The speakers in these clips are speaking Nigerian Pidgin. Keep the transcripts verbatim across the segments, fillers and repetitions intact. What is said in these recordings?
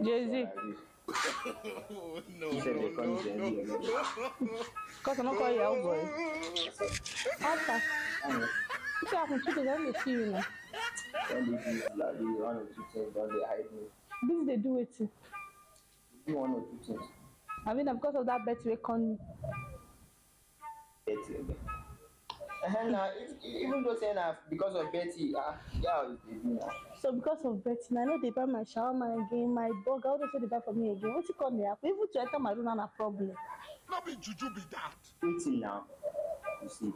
Jay-Z. He said they call me Jay-Z again. Cause I no call you out boy. After. Wetin happen? Two days I no dey see you now. Don't do this, like, you one or two things, don't dey hide me. This dey do wetin? Do one or two things. I mean, na because of that Betty wey come. Betty again. Uh-huh, now, if, even though say na because of Betty, ah, yeah, you dey do now. So because of Betty, na I no dey buy my shawarma again, my burger, all those wey dey buy for me again. Wetin come dey happen? Even to enter my room na na problem. No be juju be that. Wetin now? You see,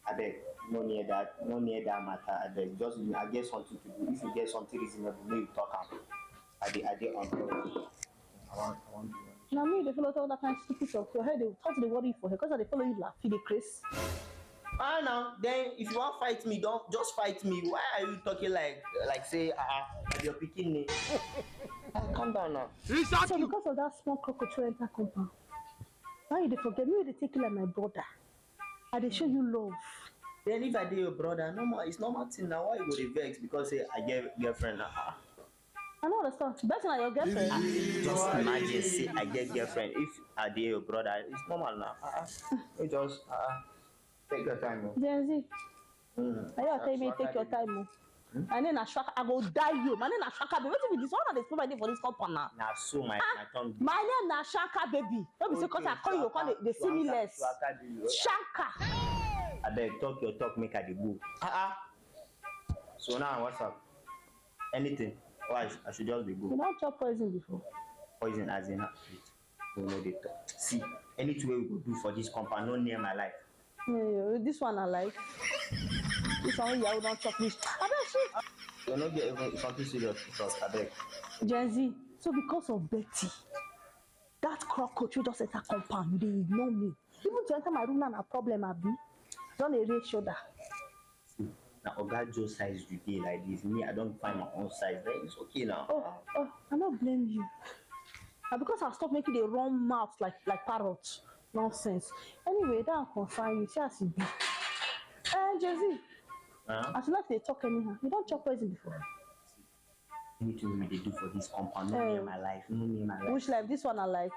abeg, no near that, no near that matter, abeg. Just, I get something to do. If you get something reasonable, make you talk am. I dey, I dey on top. I want, I want to. Na me you dey follow talk that kind stupid talk. Your head dey start dey worry you for head. Cause I dey follow you laugh, you dey craze. Ah, now then, if you wan fight me, don't just fight me. Why are you talking like, like say, ah, ah, your pikin name? Ah, calm down now. So because of that small cockroach wey enter compound, now you dey forget me, you dey take you like my brother. I dey show you love. Then if I dey your brother, normal, it's normal thing now. Why you go dey vex because say I get girlfriend? Ah, ah. I no understand. Betty na your girlfriend? Just imagine say I get girlfriend. If I dey your brother, it's normal now. Ah, ah. You just, ah, ah. Take your time, oh. Gen Z. Mm. Are you telling me take your time, oh? Hmm? My name na Shaka. I go die you. My name na Shaka baby. Wetin be this? Why una dey spoil my name for this compound now? Na so my, ah, my tongue be. My name na Shaka baby. No be say cause I call you, come dey, dey see me less. Shaka. Abeg, talk your talk, make I dey go. Ah, ah. So now, what's up? Anything? Why I should just be go? You don chop poison before? Poison as in, ah, wait. We no dey talk. See, anything wey we go do for this compound, no near my life. Yeah, yeah, this one I like. This one wey you don chop reach. Abeg, shit. You no get even something serious to talk, abeg. Gen Z, so because of Betty, that cockroach wey just enter compound, you dey ignore me. Even to enter my room now na problem, abi? Don dey raise shoulder. See, na Oga Joe size you dey like this. Me, I don find my own size. Then it's okay now. Oh, oh, I no blame you. Na because I stop make you dey run mouth like, like parrot. Nonsense. Anyway, that one concern you. See as e be. Eh, Gen Z. Huh? As you like to dey talk anyhow. You don chop poison before? Anything we dey do for this compound, no near my life, no near my life. Which life? This one na life.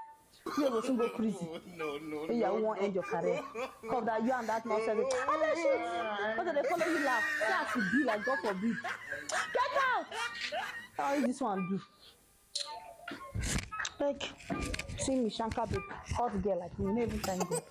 You go soon go prison. No, no, no. Hey, you wan end your career. Come that you and that nonsense. Abeg, shit. Cause they follow you laugh. See as e be like, God forbid. Get out! How is this one do? Like, see me, Shanka babe, hot girl like me, no even thank God.